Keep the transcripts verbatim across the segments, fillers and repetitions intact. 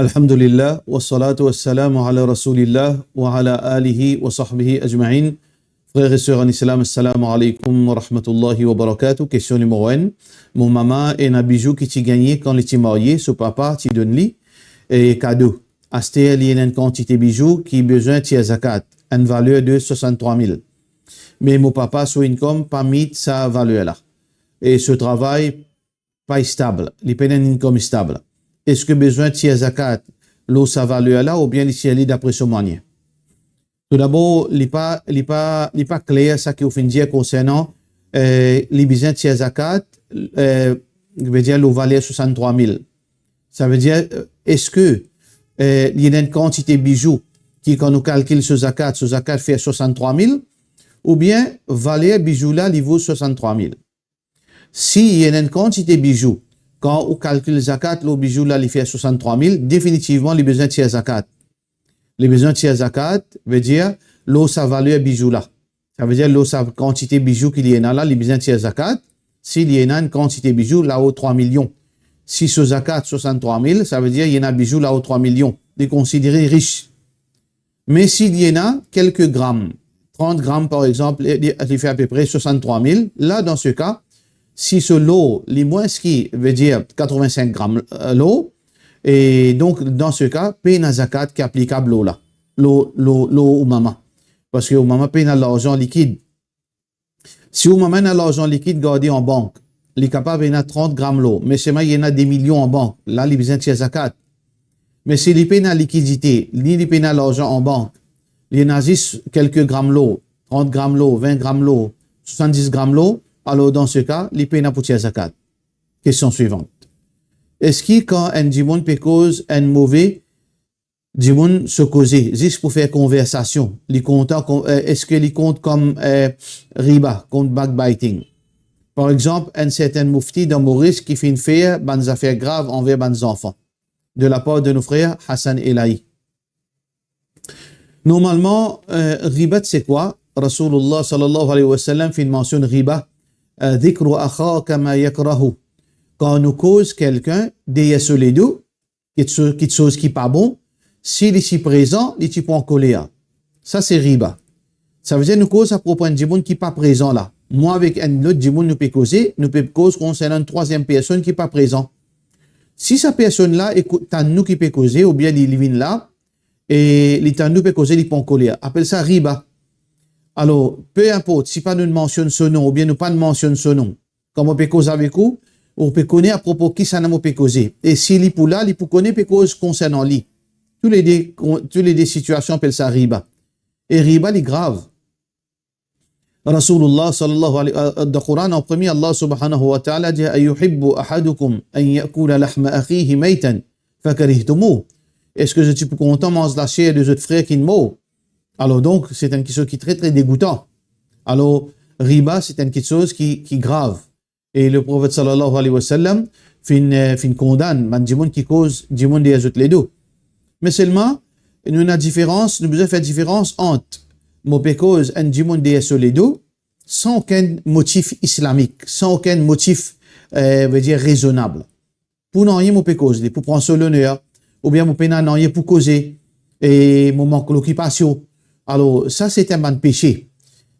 Alhamdulillah, wassalatu wassalamu ala Rasoulillah, wa ala alihi wa sahbihi ajmain. Frer e ser an Islam, assalamu alaikum wa rahmatullahi wa barakatuh. Kestion nimero enn. Mo mama ena bizou ki ti gagne kan li ti marye, so papa ti donn li, e, kado. Aster li ena enn kantite bizou ki bizin tir zakat, enn valer de swasanntrwa mil. Me mo papa so income pa meet sa valer la. E so travay pa estab, li pena enn income estab. Eski bizin tir zakat lor sa valer la oubien li tir li dapre so mwayin? Toudabor, li pa, li pa, li pa kler sa ki ou finn dir konsernan, eh, li bizin tir zakat, eh, vedir lor valer swasanntrwa mil. Savedir, eh, eski, eh, li ena enn kantite bizou ki kan nou kalkil so zakat, so zakat fer swasanntrwa mil, oubien valer bizou la, li vo swasanntrwa mil? Si li ena enn kantite bizou, kan ou kalkil zakat lor bizou la, li fer swasanntrwa mil, definitivman, li bizin tir zakat. Li bizin tir zakat, vedir, lor sa valer bizou la. Savedir, lor sa kantite bizou ki li ena la, li bizin tir zakat, si li ena enn kantite bizou lao trwa milion. Si so zakat swasanntrwa mil, savedir, li ena bizou lao trwa milion. Li konsidere ris. Me si li ena kelke gram, trant gram par exanp, li, li, li fer apepre swasanntrwa mil, la, dan se ka, si so lor, li mwins ki, vedir, katrovensink gram, eh, lor, e donk, dan se ka, pena zakat ki aplikab lor la, lor, lor, lor ou mama. Parski ou mama pena larzan likid. Si ou mama ena larzan likid garde an bank, li kapav ena trant gram lor, me selman li ena de milion an bank, la li bizin tir zakat. Me si li pena likidite, ni li pena larzan an bank, li ena zis kelke gram lor, trant gram lor, vin gram lor, swasanndis gram lor, alor dan se ka, li pena pou tir zakat. Kestion swivant. Eski kan enn dimoun pe koz enn move dimoun so koze, zis pou fer konversasion, li kontan kon-, eh, eski li kont kom, eh, riba, kom backbiting? Par exanp, enn sertin mufti dan Moris ki finn fer bann zafer grav anver bann zanfan, de lapar de nou frer Hassan Elahi. Normalman, eh, riba se kwa? Rasoulullah sallallahu alayhi wa sallam finn mansionn riba, eh, "Dhikru akhaka ma yakrahu." Kan nou koz kelkenn deryer so ledo, kitso-, kitsoz ki pa bon, si li ti prezan, li ti pou ankoler. Sa se riba. Savedir nou koz apropo enn dimoun ki pa prezan la. Mwa avek enn lot dimoun nou pe koze, nou pe koz konsernan enn trwaziem personn ki pa prezan. Si sa personn la ekout, tann nou ki pe koze, oubien li, li vinn la, e li tann nou pe koze, li pou ankoler. Apel sa riba. Alor, pe inport, si pa nou mansionn so nom, oubien nou pa mansionn so nom, kan mo pe koz avek ou, ou pe kone apropo kisannla mo pe koze. E si li pou la, li pou kone pe koz konsernan li. Toulede, toulede sitiasion apel sa riba. E riba, li grav. Rasoulullah sallallahu alayhi, eh, dan Koran, an premie, Allah subhanahu wa ta'ala dir, "Ayuhibbu ahadukum an ya'kula lahma akhihi maytan fakarihtumuh." Eski zot ti pou kontan manz laser de zot frer ki mor? Alor donk, se enn kitsoz ki tre, tre degoutan. Alor, riba, se enn kitsoz ki, ki grav. E Leprofet sallallahu alayhi wa sallam finn, eh, finn kondann bann dimoun ki koz dimoun deryer zot ledo. Me selman, nou ena diferans, nou bizin fer diferans ant mo pe koz enn dimoun deryer so ledo, san okenn motif islamik, san okenn motif, eh, vedir rezonab. Pou nanye mo pe koz li, pou pran so loner, oubien mo pena nanye pou koze, e mo mank lokipasion. Alor, sa se enn bann pese.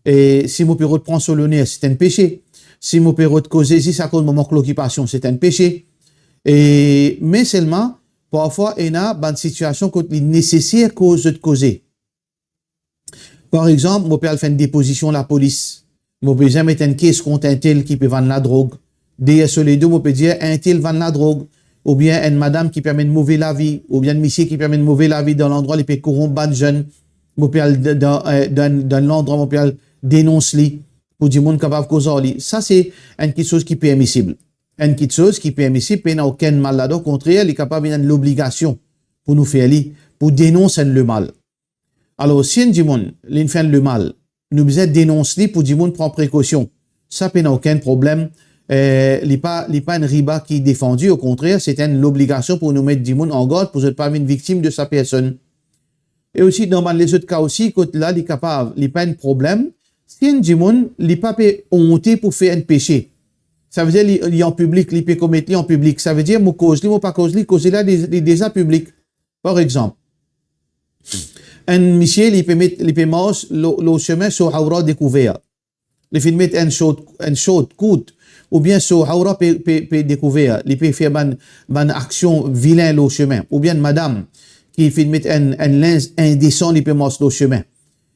E si mo pe rod pran so loner, se enn pese. Si mo pe rod koze zis akoz mo mank lokipasion, se enn pese. E, me selman, parfwa ena bann sitiasion kot li neseser koz zot koze. Par exanp, mo pe al fer enn depozision lapolis. Mo bizin met enn kes kont enn tel ki pe vann ladrog. Deryer so ledo, mo pe dir enn tel vann ladrog, oubien enn madam ki pe amenn move lavi, oubien enn misie ki pe amenn move lavi dan landrwa, li pe koronp bann zenn. Mo pe al d-, dan, eh, dan, dan landrwa, mo pe al denons li, pou dimoun kapav koz ar li. Sa se enn kitsoz ki permisib. Enn kitsoz ki permisib, pena okenn mal ladan, okontrer, li kapav vinn enn lobligasion pou nou fer li, pou denons enn lemal. Alor, si enn dimoun, li fer enn lemal, nou bizin denons li pou dimoun pran prekosion. Sa pena okenn problem, eh, li pa, li pa enn riba ki defandi, okontrer, se enn lobligasion pou nou met dimoun an gard pou zot pa vinn viktim de sa personn. E osi, dan bann lezot ka osi, kot la, li kapav, li pa enn problem, si enn dimoun, li pa pe onte pou fer enn pese. Savedir, li, li an piblik, li pe komet li an piblik. Savedir, mo koz li, mo pa koz li, koze la, li, li deza piblik. Par exanp, enn misie, li pe met, li pe mars lor, lor sime so awra dekouver. Li finn met enn short, enn short kourt, oubien so awra pe, pe, pe dekouver, li pe fer bann, bann aksion vilin lor sime, oubien madam ki finn met enn, enn linz indesan, li pe mars lor sime.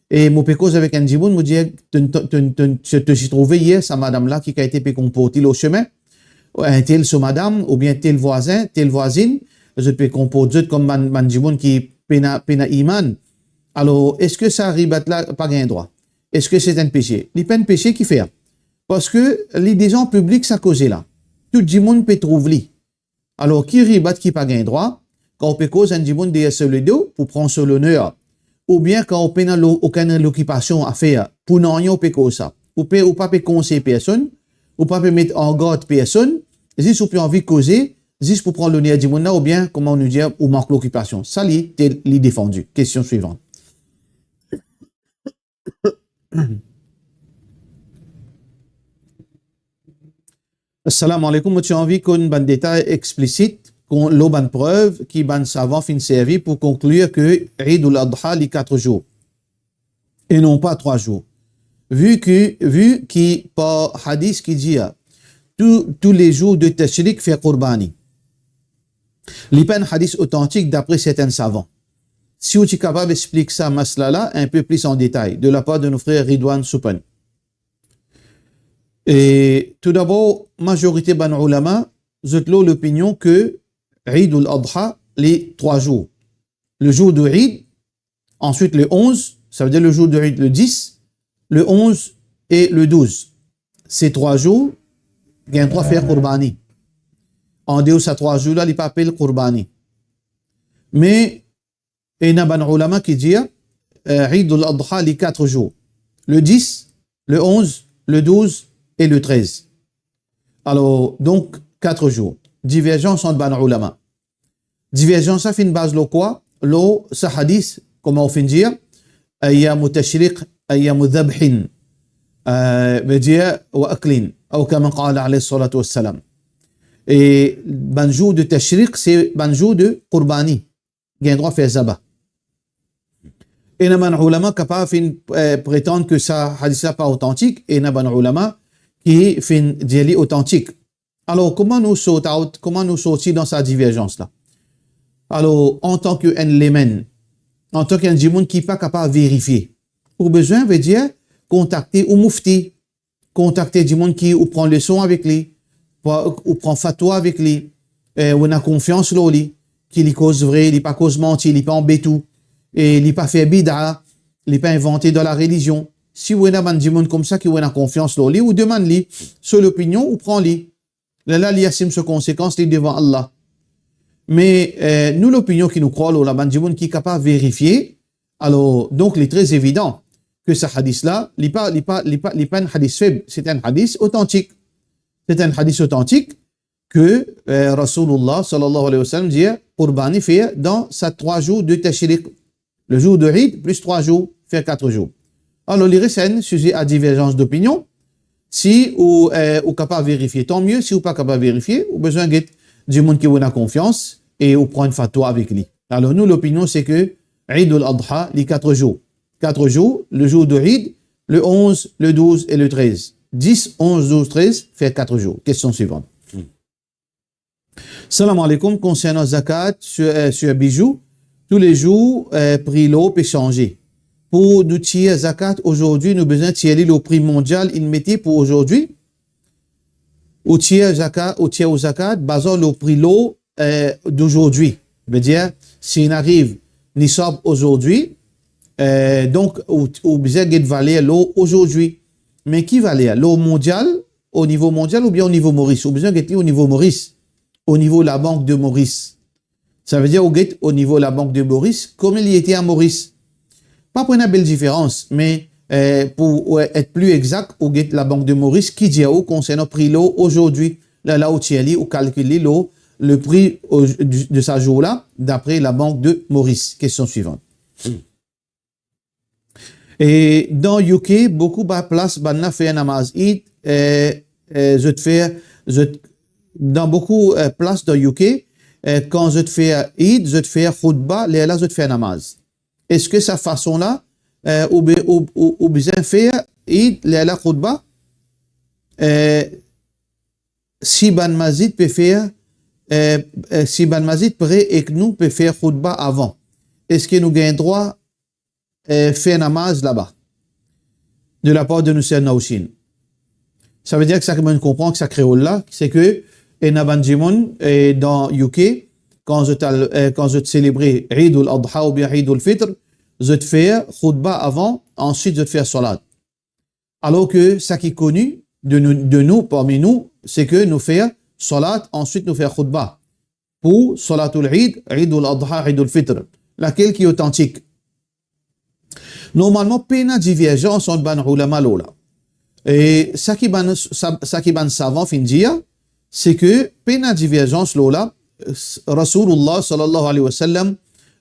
E mo pe koz avek enn dimoun, mo dir, to, to, to, to, to, to ti trouve yer sa madam la ki kalite pe konport li lor sime, enn tel so madam, oubien tel vwazin, tel vwazinn, zot pe konport zot kouma bann, bann dimoun ki pena, pena iman. Alor, eski sa ribat la pa gagn drwa? Eski se enn pese? Li pa enn pese ki fer, parski li deza an piblik sa koze la. Tou dimoun pe trouv li. Alor, ki ribat ki pa gagn drwa? Kan ou pe koz enn dimoun deryer so ledo pou pran so loner, oubien kan ou pena lo-, okenn lokipasion a fer, pou nanye ou pe koz sa. Ou pe, ou pa pe konsey personn, ou pa pe met an gard personn, zis ou pe anvi koze, zis pou pran loner dimoun la, oubien, kouma nou dir, ou mank lokipasion. Sa li, tel, li defandi. Kestion swivan. Assalamu alaikum, mo ti anvi konn bann detay explisit kon, lor bann prev ki bann savan finn servi pou konklir ke Eid al-Adha li kat zour e non pa trwa zour. Vu ki, vu ki par hadis ki dir, tou, tou le zour de Tashriq fer kourbani. Li pa enn hadis otantik dapre sertin savan. Si ou ti kapav explik sa masala la enn pe plis an detay, de lapar de nou frer Ridwan Soupan. E toudabor, mazorite bann oulama, zot lor lopinion ke Eid al-Adha, li trwa zour. Le jour de Eid, ensuite le onze, ça veut dire le jour de Eid, le dix, le onze et le douze. Se trwa zour, gagn drwa fer kourbani. Andeor sa trwa zour la, li pa apel kourbani. Me ena bann oulama ki dir, eh, Eid al-Adha, li kat zour. Le dix, le onze, le douze et le treize. Alor, donk, kat zour. Diverzans ant bann oulama. Diverzans sa finn baz lor kwa? Lor sa hadis, kouma ou finn dir, ayyamu tashriq, ayyamu dhabhin, eh, vedir wa aklin, aw kama qala alayhi salatu wassalam. E bann zour de tashriq, se bann zour de kourbani. Gagn drwa fer zaba. Ena bann oulama kapav finn, eh, pretann ke sa hadis la pa otantik, ena bann oulama ki finn dir li otantik. Alor, kouma nou sort out, kouma nou sorti dan sa diverzans la? Alor, antan ki enn layman, antan ki enn dimoun ki pa kapav verifie, ou bizin, vedir, kontakte ou mufti, kontakte dimoun ki ou pran leson avek li, pa-, ou pran fatwa avek li, eh, ou ena konfians lor li, ki li koz vre, li pa koz manti, li pa anbet ou, e li pa fer bida, li pa invante dan larelizion. Si ou ena bann dimoun koumsa ki ou ena konfians lor li, ou demann li so lopinion, ou pran li. Lerla li asim so konsekans li devan Allah. Me, eh, nou lopinion ki nou krwar lor la, bann dimoun ki kapav verifie, alor, donk, li tre evidan ke sa hadis la, li pa, li pa, li pa, li pa enn hadis feb, se enn hadis otantik. Se enn hadis otantik ke, eh, Rasoulillah, sallallahu alayhi wa sallam, dir, kourbani fer dan sa trwa zour de tashriq. Le jour de Eid, plis trwa zour, fer kat zour. Alor, li res enn size a diverzans dopinion. Si ou, eh, ou kapav verifie, tan mie. Si ou pa kapav verifie, ou bizin get dimoun ki ou ena konfians e ou pran enn fatwa avek li. Alor, nou lopinion se ke Eid al-Adha, li kat zour. Kat zour, le jour de Eid, le onze, le douze et le treize. Dix, onze, douze, treize, fer kat zour. Kestion swivan. Salam alaikum, konsernan zakat sur, eh, sur bijou, tou le zour, eh, pri lor pe sanze. Pou nou tir zakat azordi, nou bizin tir li lor pri mondial inn mete pou azordi? Ou tir zaka-, ou tir ou zakat bazar lor pri lor, eh, dazordi. Vedir, si inn ariv nisab azordi, eh, donk, ou, ou bizin get valer lor azordi. Me ki valer? Lor mondial, o nivo mondial oubien o nivo Moris? Ou bizin get li o nivo Moris, o nivo Labank de Moris. Savedir ou get o nivo Labank de Moris, kouma li ete a Moris. Pa pou ena bel diferans, me, eh, pou, eh, et pli exak, ou get Labank de Moris ki dir ou konsernan pri lor azordi. Lerla ou tir li, ou kalkil li lor le pri o, de, de sa zour la, dapre Labank de Moris. Kestion swivan. E dan U K, boukou ba-, plas bann la fer namaz Eid, eh, eh, zot fer, zot, dan boukou, eh, plas dan U K, eh, kan zot fer Eid, zot fer khoutba, lerla zot fer namaz. Eski sa fason la, eh, ou be-, ou, ou, ou bizin fer Eid, lerla khoutba? Eh, si bann masjid pe fer, eh, eh, si bann masjid pre ek nou pe fer khoutba avan, eski nou gagn drwa, eh, fer namaz laba? De lapar de nou ser Naushin. Savedir ki sa ki mo'nn konpran ki sa kreol la, se ke ena bann dimoun, eh, dan U K, kan zot al, eh, kan zot selebre Eid al-Adha oubien Eid al-Fitr, zot fer khoutba avan, answit zot fer salat. Alor ki sa ki koni de nou, de nou, parmi nou, se ke nou fer salat, answit nou fer khoutba. Pou salatul Eid, Eid al-Adha, Eid al-Fitr. Lakel ki otantik? Normalman, pena diverzans ant bann oulama lor la. E sa ki bann, sa, sa ki bann savan finn dir, se ke pena diverzans lor la. Rasoulillah sallallahu alayhi wa sallam,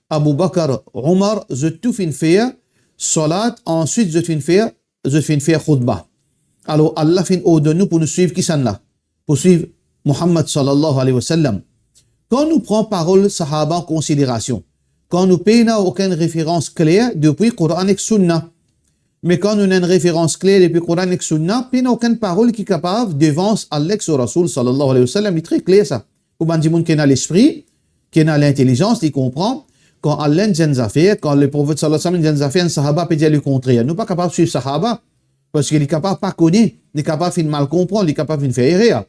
Abu Bakr, Omar, zot tou finn fer salat, answit zot finn fer, zot finn fer khoutba. Alor, Allah finn ordonn nou pou nou swiv kisannla? Pou swiv Muhammad sallallahu alayhi wa sallam. Kan nou pran parol sahaba an konsiderasion, kan nou pena okenn referans kler depi Koran ek Sunna, me kan nou ena enn referans kler depi Koran ek Sunna, pena okenn parol ki kapav devans Allah ek so Rasoul sallallahu alayhi wa sallam, li tre kler sa. Pou bann dimoun ki ena lespri, ki ena lintelizans, li konpran, kan Allah inn dir enn zafer, kan Leprofet sallallahu alayhi wa sallam inn dir enn zafer, enn sahaba pe dir lekontrer. Nou pa kapav swiv sahaba, parski li kapav pa kone, li kapav finn mal konpran, li kapav finn fer erer.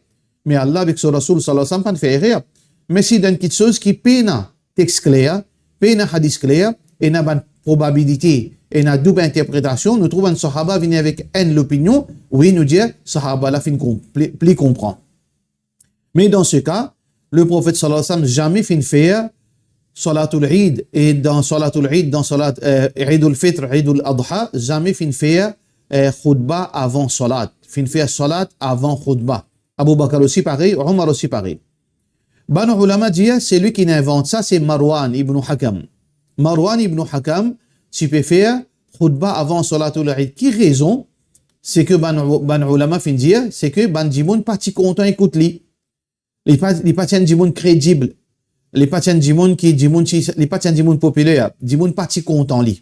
Me Allah avek so Rasoul sallallahu alayhi wa sallam pa'nn fer erer. Me si dan kiksoz ki pena text kler, pena hadis kler, ena bann probabilite, ena doub interpretasion, nou trouv enn sahaba vini avek enn lopinion, wi, nou dir sahaba la finn konp-, pli, pli konpran. Me dan se ka, Leprofet sallallahu alayhi wa sallam zame finn fer salatul Eid, e dan salatul Eid, dan salat, eh, Eid al-Fitr, Eid al-Adha, zame finn fer, eh, khoutba avan salat. Finn fer salat avan khoutba. Abu Bakr osi parey, Omar osi parey. Bann oulama dir, selwi ki inn invant sa, se Marwan ibn Hakam. Marwan ibn Hakam ti pe fer khoutba avan salatul Eid. Ki rezon? Se ke bann, bann oulama finn dir, se ke bann dimoun pa ti kontan ekout li. Li pa, li pa ti enn dimoun kredib. Li pa ti enn dimoun ki, dimoun ti, li pa ti enn dimoun popiler. Dimoun pa ti kontan li.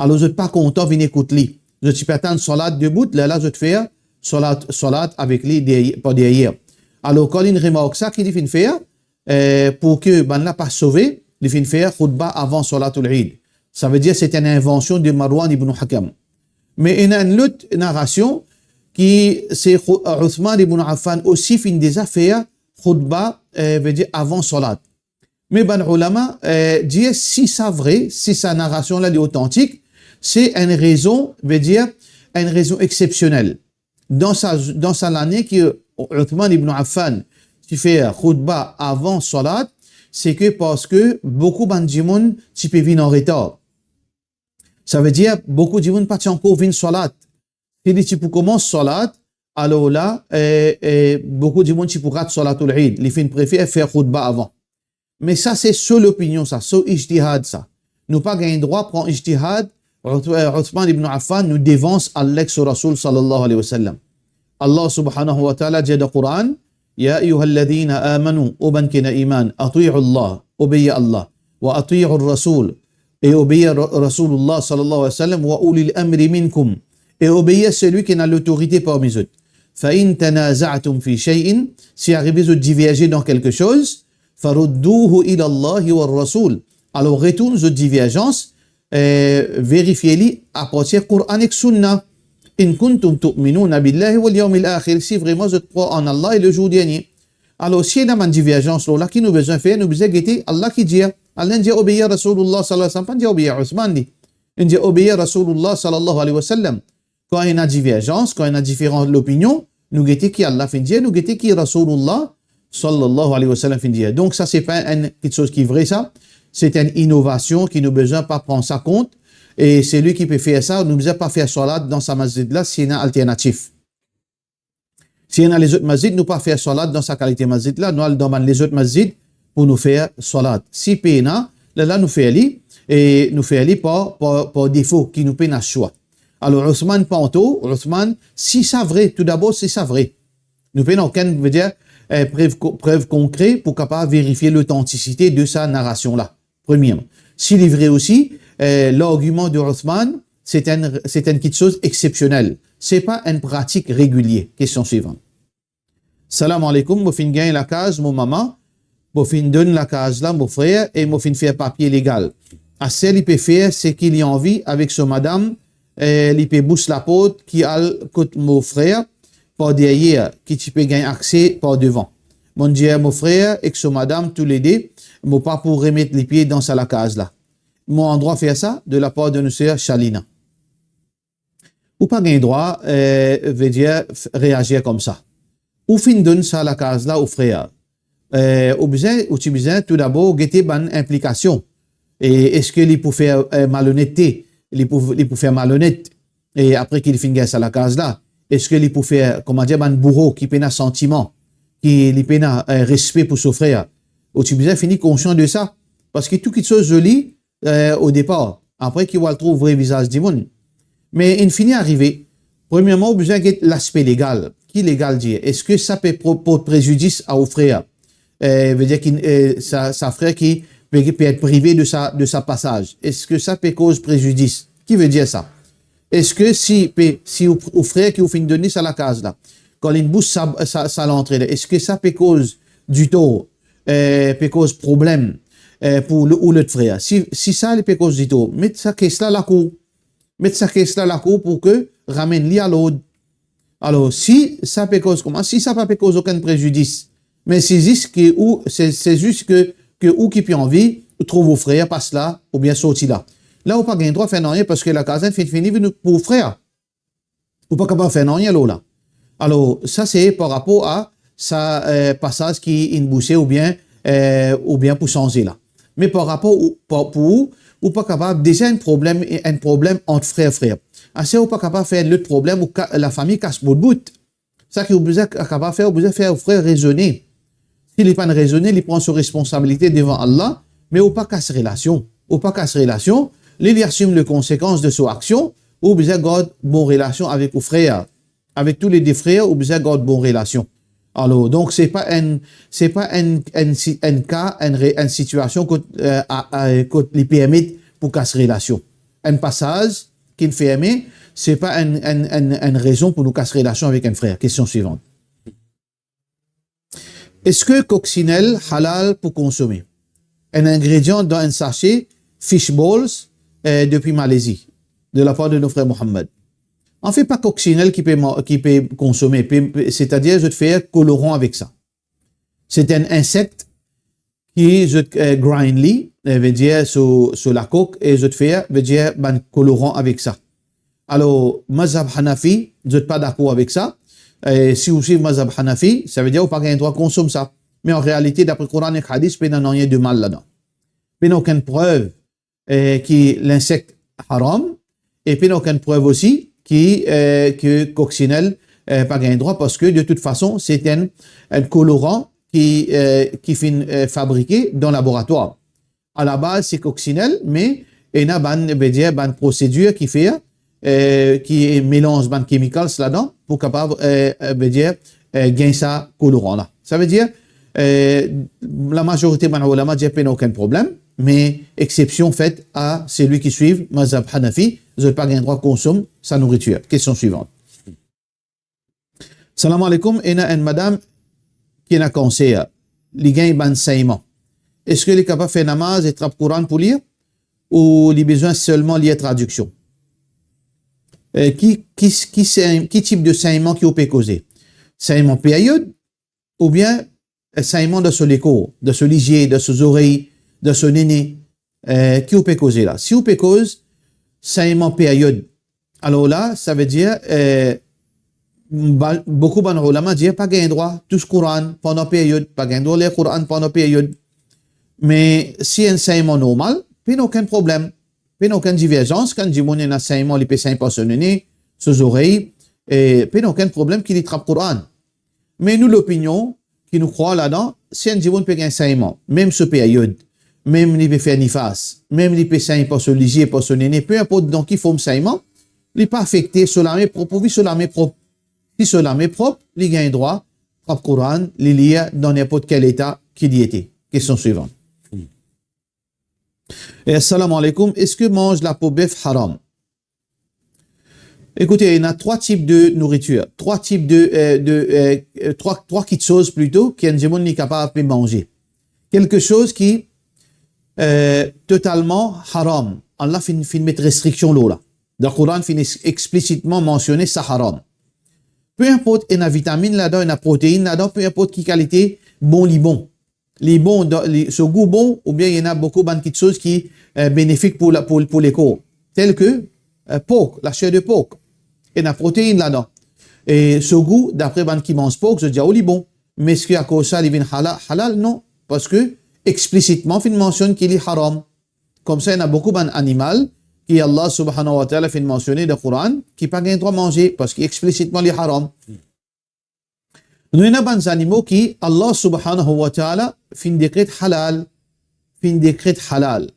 Alor zot pa kontan vinn ekout li. Zot ti pe atann salat debout, lerla zot fer salat, salat avek li deryer, par deryer. Alor kan linn remark sa, ki li finn fer, eh, pou ki bannla pa sove, li finn fer khoutba avan salatul Eid. Savedir se enn invansion de Marwan ibn Hakam. Me ena enn lot narasion ki se Khou-, Ousman ibn Affan osi finn deza fer khoutba, eh, vedir avan salat. Me bann oulama, eh, dir si sa vre, si sa narasion la li otantik, se enn rezon, vedir enn rezon exepsionel. Dan sa, dan sa lane ki Ousman ibn Affan ti fer khoutba avan salat, se ke parski boukou bann dimoun ti pe vinn an retar. Savedir boukou dimoun pa ti ankor vinn salat. Si li ti pou koumans salat, alor la, eh, eh, boukou dimoun ti pou rat salatul Eid. Li finn prefer fer khoutba avan. Me sa se so lopinion sa, so ijtihad sa. Nou pa gagn drwa pran ijtihad Uth-, eh, Uthman ibn Affan, nou devans Allah ek so Rasoul sallallahu alayhi wa sallam. Allah subhanahu wa ta'ala dir dan Koran, "Ya ayyuhalladhina amanu, o bann ki ena iman, ati'u Allah, obeir Allah, wa ati'u Rasoul, e obeir Ra-, Rasoulullah sallallahu alayhi wa sallam, wa ulil amri minkum, e obeir selwi ki ena lotorite parmi zot. Fa in tanaza'tum fi shay'in, si arive zot diverze dan kelke soz, farudduhu ila Allahi war Rasoul." Alor retourn zot diverzans, eh, verifie li apartir Koran ek Sunna. "In kuntum tu'minuna billahi wal yawmil akhir", si vreman zot krwar an Allah e le zour dernie. Alor, si ena bann diverzans lor la, ki nou bizin fer? Nou bizin gete Allah ki dir. Allah inn dir obeir Rasoulullah sallallahu alayhi wa sallam, pa dir obeir Ousman li. Inn dir obeir Rasoulullah sallallahu alayhi wa sallam. Kan ena diverzans, kan ena diferan lopinion, nou gete ki Allah finn dir, nou gete ki Rasoulullah sallallahu alayhi wa sallam finn dir. Donk sa se pa enn kiksoz ki vre sa, se enn inovasion ki nou bizin pa pran sa kont, e selwi ki pe fer sa, nou bizin pa fer salat dan sa masjid la, si ena alternatif. Si ena lezot masjid, nou pa fer salat dan sa kalite masjid la, nou al dan bann lezot masjid pou nou fer salat. Si pena, lerla nou fer li, e nou fer li par, par, par defo, ki nou pena swa. Alor, Ousman pa an tor, Ousman, si sa vre, toudabor, si sa vre. Nou pena okenn, vedir, eh, prev ko-, prev konkre pou kapav verifie lotantisite de sa narasion la. Premierman, si li vre osi, eh, largiman de Othman, se enn, se enn kiksoz exsepsionel. Se pa enn pratik regilie. Kestion swivan. Salam aleykoum, mo finn gagn lakaz mo mama, mo finn donn lakaz la mo frer e mo finn fer papie legal. Aster li pe fer seki li anvi avek so madam, eh, li pe bous laport ki al kot mo frer par deryer, ki ti pe gagn akse par devan. Monn dir mo frer ek so madam toulede, mo pa pou remet lipie dan sa lakaz la. Mo andrwa fer sa? De lapar de nou ser Shalina. Ou pa gagn drwa, eh, vedir, f-, reazir koumsa. Ou finn donn sa lakaz la ou frer. Eh, ou bizin, ou ti bizin toudabor gete bann inplikasion. E eski li pou fer, eh, malonette? Li pou, li pou fer malonet? E apre ki li finn gagn sa lakaz la, eski li pou fer, kouma dir, bann bouro ki pena santiman, ki li pena, eh, respe pou so frer? Ou ti bizin fini konsian de sa, parski tou kiksoz zoli, eh, o depar. Apre ki ou al trouv vre vizaz dimoun. Me inn fini arive. Premierman, ou bizin get laspe legal. Ki legal dir? Eski sa pe pro-, port prezidis a ou frer? Eh, vedir ki, eh, sa, sa frer ki pe, pe et prive de sa, de sa pasaz. Eski sa pe koz prezidis? Ki vedir sa? Eski si pe, si ou, ou frer ki ou finn donn li sa lakaz la, kan linn bous sa, sa, sa lantre la, eski sa pe koz ditor, eh, pe koz problem, eh, pou le, ou lot frer? Si, si sa li pe koz ditor, met sa kes la lakour. Met sa kes la lakour pou ke ramenn li alord. Alor, si sa pe koz kouma, si sa pa pe koz okenn prezidis, me se zis ke ou, se, se zis ke, ke ou ki pe anvi trouv ou frer pas la, oubien sorti la. La, ou pa gagn drwa fer nanye, parski lakaz la finn fini vinn pou ou frer. Ou pa kapav fer nanye lor la. Alor, sa se par rapor a sa, eh, pasaz ki inn bouse oubien, eh, oubien pou sanze la. Me par rapor ou, par, pou ou, ou pa kapav, deza enn problem, enn problem ant frer, frer. Aster ou pa kapav fer lot problem, ou ka-, lafami kas bout bout. Sa ki ou bizin ka-, kapav fer, ou bizin fer ou frer rezone. Si li pa'nn rezone, li pran so responsabilite devan Allah, me ou pa kas relasion. Ou pa kas relasion, li, li asim le konsekans de so aksion, ou bizin gard bon relasion avek ou frer. Avek toulede frer, ou bizin gard bon relasion. Alor, donk, se pa enn, se pa enn, enn si-, enn ka, enn re-, enn sitiasion kot, eh, a, a, kot li permet pou kas relasion. Enn pasaz ki'nn ferme, se pa enn, enn, enn, enn rezon pou nou kas relasion avek enn frer. Kestion swivan. Eski koksinel halal pou konsome? Enn ingredian dan enn sase fish balls, eh, depi Malezi, de lapar de nou frer Mohammad. Anfet, pa koksinel ki pe ma-, ki pe konsome, pe, pe, setadir zot fer koloran avek sa. Se enn insek ki zot, eh, grind li, eh, vedir so, so lakok, e zot fer, vedir bann koloran avek sa. Alor, mazhab Hanafi, zot pa dakor avek sa. E si ou swiv mazhab Hanafi, savedir ou pa gagn drwa konsom sa. Me an realite, dapre Koran ek Hadis, pena nanye de mal ladan. Pena okenn prev, eh, ki linsek haram, e pena okenn prev osi ki, eh, ki koksinel, eh, pa gagn drwa, parski de tout fason, se enn, enn koloran ki, eh, ki finn, eh, fabrike dan laboratwar. Alabaz, se koksinel, me ena bann, vedir, bann prosedir ki fer, eh, ki melanz bann chemicals ladan pou kapav, eh, eh, vedir, eh, gagn sa koloran la. Savedir, eh, lamazorite bann oulama dir pena okenn problem, me eksepsion fet a selwi ki swiv mazhab Hanafi, zot pa gagn drwa konsom sa nouritir. Kestion swivan. Salam aleykoum, ena enn madam ki ena kanser, li gagn bann segnman. Eski li kapav fer namaz e trap Koran pou lir, ou li bizin selman lir tradiksion? E ki, ki, ki segn-, ki tip de segnman ki ou pe koze? Segnman period oubien, eh, segnman dan so lekor, dan so lizie, dan so zorey, dan so nene, eh, ki ou pe koze la? Si ou pe koz segnman period, alor la, savedir, eh, ba-, boukou bann oulama dir pa gagn drwa tous Koran pandan period, pa gagn drwa lir Koran pandan period. Me si enn segnman normal, pena okenn problem, pena okenn diverzans, kan dimoun ena segnman, li pe segn par so nene, so zorey, e pena okenn problem ki li trap Koran. Me nou lopinion ki nou krwar ladan, si enn dimoun pe gagn segnman, mem so period, mem li pe fer nifas, mem li pe segn par so lizie, par so nene, pe inport dan ki form segnman, li pa afekte so lame prop, pourvi so lame prop. Si so lame prop, li gagn drwa trap Koran, li lir dan ninport kel eta ki li ete. Kestion swivan. E, assalamu alaikum, eski manz lapo bef haram? Ekoute, ena trwa tip de nouritir, trwa tip de, eh, de, eh, eh, trwa, trwa kiksoz plito ki enn dimoun li kapav pe manze. Kiksoz ki, eh, totalman haram. Allah finn, finn met restriksion lor la. Dan Koran finn ex-, explicitman mansione sa haram. Pe inport ena vitamin ladan, ena protein ladan, pe inport ki kalite, bon, li bon. Li bon, dan, li, so gou bon, oubien ena boukou bann kiksoz ki, eh, benefik pou la, pou, pou lekor. Tel ke, eh, pork, laser de pork. Ena protein ladan. E so gou, dapre bann ki manz pork, zot dir, oh, li bon. Me eski akoz sa, li vinn hala-, halal? Non. Parski explicitman finn mansionn ki li haram. Koumsa, ena boukou bann animal ki Allah subhanahu wa ta'ala finn mansione dan Koran, ki pa gagn drwa manze, parski explicitman li haram. Nou ena bann zanimo ki Allah subhanahu wa ta'ala finn dekret halal, finn dekret halal.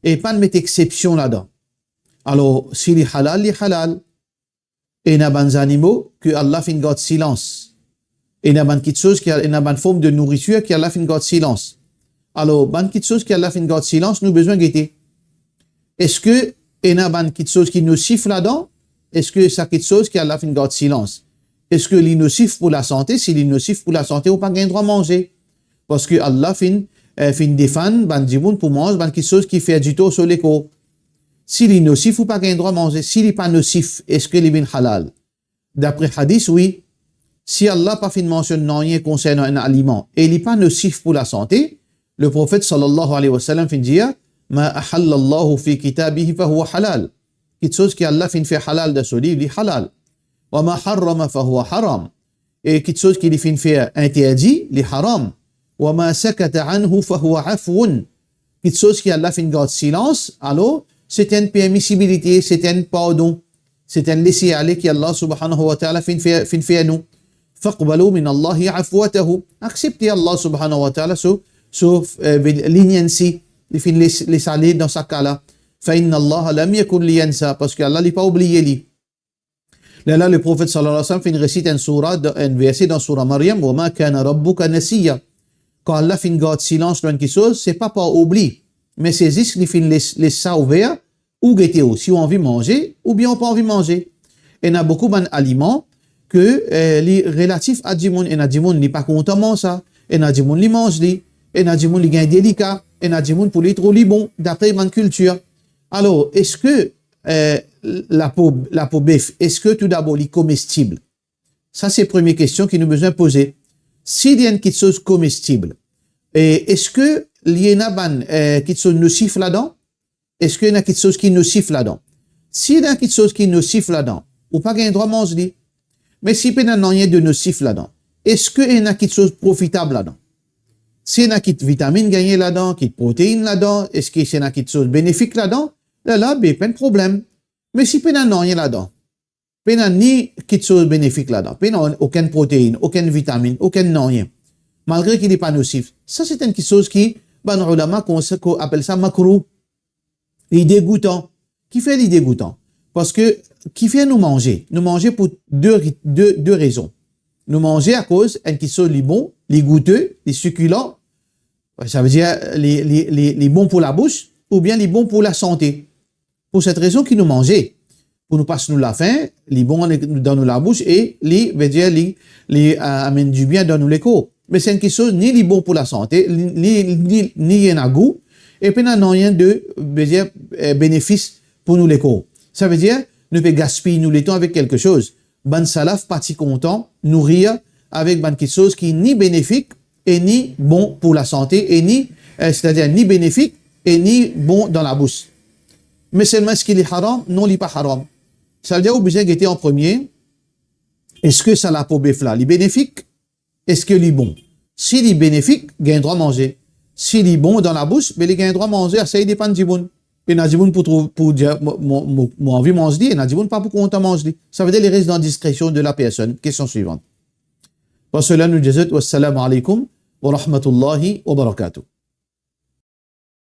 E pa'nn met excepsion ladan. Alor, si li halal, li halal. Ena bann zanimo ki Allah finn gard silans. Ena bann kiksoz ki, ena bann form de nouritir ki Allah finn gard silans. Alor, bann kiksoz ki Allah finn gard silans, nou bizin gete. Eski ena bann kiksoz ki nosif ladan? Eski sa kiksoz ki Allah finn gard silans, eski li nosif pou lasante? Si li nosif pou lasante, ou pa gagn drwa manze. Parski Allah finn, eh, finn defann bann dimoun pou manz bann kiksoz ki fer ditor so lekor. Si li nosif, ou pa gagn drwa manze. Si li pa nosif, eski li vinn halal? Dapre hadis, wi. Si Allah pa finn mansionn nanye konsernan enn aliman e li pa nosif pou lasante, Leprofet sallallahu alayhi wa sallam finn dir, "Ma ahallallahu fi kitabihi fa huwa halal." Kiksoz ki Allah finn fer halal dan so liv, li halal. "Wa ma harrama fa huwa haram." E kiksoz ki li finn fer interdi, li haram. "Wa ma sakata anhu fa huwa afwun." Kiksoz ki Allah finn gard silans, alor, se enn permisibilite, se enn pardon. Se enn lese ale ki Allah subhanahu wa ta'ala finn fer, finn fer nou. "Faqbalu min Allahi afwatahu." Aksepte Allah subhanahu wa ta'ala so, so, eh, leniency, li finn les, les ale dan sa ka la. "Fa inna Allaha lam yakun liyansa." Parski Allah, li pa oubliye li. Lerla Leprofet sallallahu alayhi wa sallam finn resit enn soura, enn verse dan soura Maryam, "Wa ma kana rabbuka nasiya." Kan Allah finn gard silans lor enn kiksoz, se pa par oubli, me se zis li finn les, les sa ouver, ou gete ou, si ou anvi manze, oubien ou pa anvi manze. Ena boukou bann aliman ke, eh, li relatif a dimoun, ena dimoun li pa kontan manz sa, ena dimoun li manz li, ena dimoun li gagn delika, ena dimoun pou li trouv li bon, dapre bann kiltir. Alor, eski, eh, lapo, lapo bef, eski toudabor li komestib? Sa se premie kestion ki nou bizin poze. Si li enn kiksoz komestib, e eski li ena bann, eh, kiksoz nosif ladan? Eski ena kiksoz ki nosif ladan? Si ena kiksoz ki nosif ladan, ou pa gagn drwa manz li. Me si pena nanye de nosif ladan, eski ena kiksoz profitab ladan? Si ena kit vitamin gagne ladan, kit protein ladan, eski si ena kiksoz benefik ladan, lerla, be, pena problem. Me si pena nanye ladan, pena ni kiksoz benefik ladan, pena okenn protein, okenn vitamin, okenn nanye, malgre ki li pa nosif, sa se enn kiksoz ki bann ulama konse-, ko-, apel sa makrouh. Li degoutan. Kifer li degoutan? Parski kifer nou manze? Nou manze pou de ri-, de, de rezon. Nou manze akoz enn kiksoz li bon, li goute, li sikilan, savedir li, li, li, li bon pou labous, oubien li bon pou lasante. Pou set rezon ki nou manze, pou nou pas nou lafin, li bon dan nou labous e li, vedir li, li, eh, amenn dibien dan nou lekor. Me se enn kiksoz ni li bon pou lasante, ni, ni, ni, ni li ena gou, e pena nanye de, vedir, eh, benefis pou nou lekor. Savedir, nou pe gaspiy nou letan avek kiksoz. Bann salaf pa ti kontan nourir avek bann kiksoz ki ni benefik e ni bon pou lasante, e ni, eh, setadir ni benefik e ni bon dan labous. Me selman, eski li haram? Non, li pa haram. Savedir, ou bizin gete an premie, eski sa lapo bef la, li benefik? Eski li bon? Si li benefik, gagn drwa manze. Si li bon dan labous, be li gagn drwa manze, sa i depann dimoun. Ena dimoun pou trouv, pou dir, mo, mo, mo, mo anvi manz li, ena dimoun pa pou kontan manz li. Savedir, li res dan diskresion de la personn. Kestion swivan. Par sela, nou dir zot, wassalamu alaikum wa rahmatullahi wa barakatuh.